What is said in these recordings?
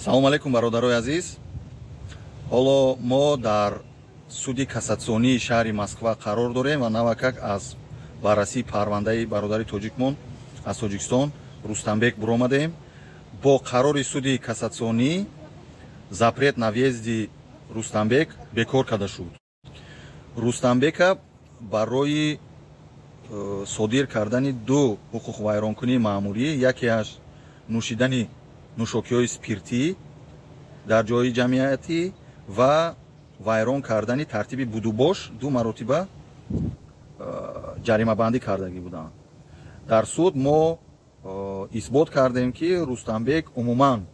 Салому алейкум, бародарои азиз. Ҳоло мо дар суди кассатсионии шаҳри Москва қарор дорем ва навакак аз баррасии парвандаи бародари тоҷикмон аз Тоҷикистон Рустамбек буромадем. Бо қарори суди кассатсионӣ запрет на въезди Рустамбек бекор карда шуд. Рустамбека барои содир кардани ду ҳуқуқвайронкунии маъмурӣ, якеаш нӯшидани нӯшокиҳои спиртӣ дар ҷои ҷамъиятӣ ва вайрон кардани тартиби будубош, ду маротиба ҷаримабандӣ кардагӣ буданд. Дар суд мо исбот кардем, ки Рустамбек умуман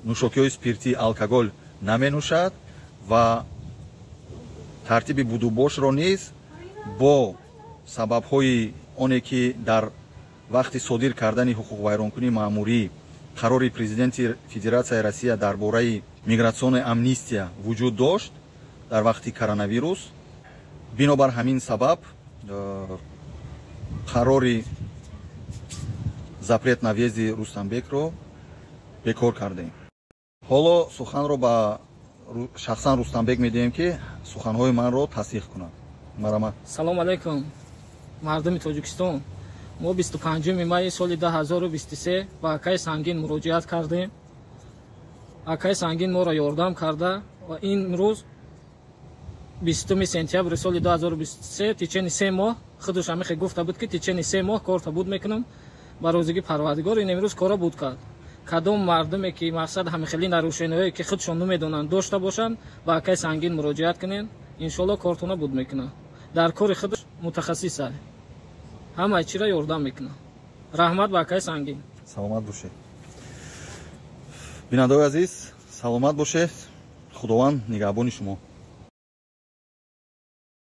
нӯшокиҳои спиртӣ, алкоголь наменӯшад ва тартиби будубошро низ бо сабабҳои оне, ки дар вақти содир кардани ҳуқуқвайронкунии маъмурӣ қарори президенти Федератсияи Россия дар бораи миграционная амнистия вуҷуд дошт дар вақти коронавирус, бинобар ҳамин сабаб қарори запрет на въезди Рустамбекро бекор кардем. Ҳоло суханро ба шахсан Рустамбек медиҳем, ки суханҳои манро тасдиқ кунад. Марҳамат. Салому алайкум, мардуми Тоҷикистон. Мо 25 майи соли 2023 ба акаи Сангин муроҷиат кардем. Акаи Сангин моро ёрдам карда ва имрӯз, 20 сентябри соли 2023, течение 3 моҳ, худаш ҳамихе гуфта буд, ки течение 3 моҳ корта буд мекунам, ба розигии Парвардигор ин имрӯз кора буд кард. Кадом мардуме ки мақсад ҳамихели нарушениҳое, ки худшон намедонанд, дошта бошанд, ба акаи Сангин муроҷиат кунед. Иншолло, кортона буд мекунад. Дар кори худаш мутахассис, ҳамаи чиро ёрдам мекунад. Раҳмат ба акаи Сангин. Саломат бошед, бинандаои азиз, саломат бошед. Худованд нигаҳбони шумо.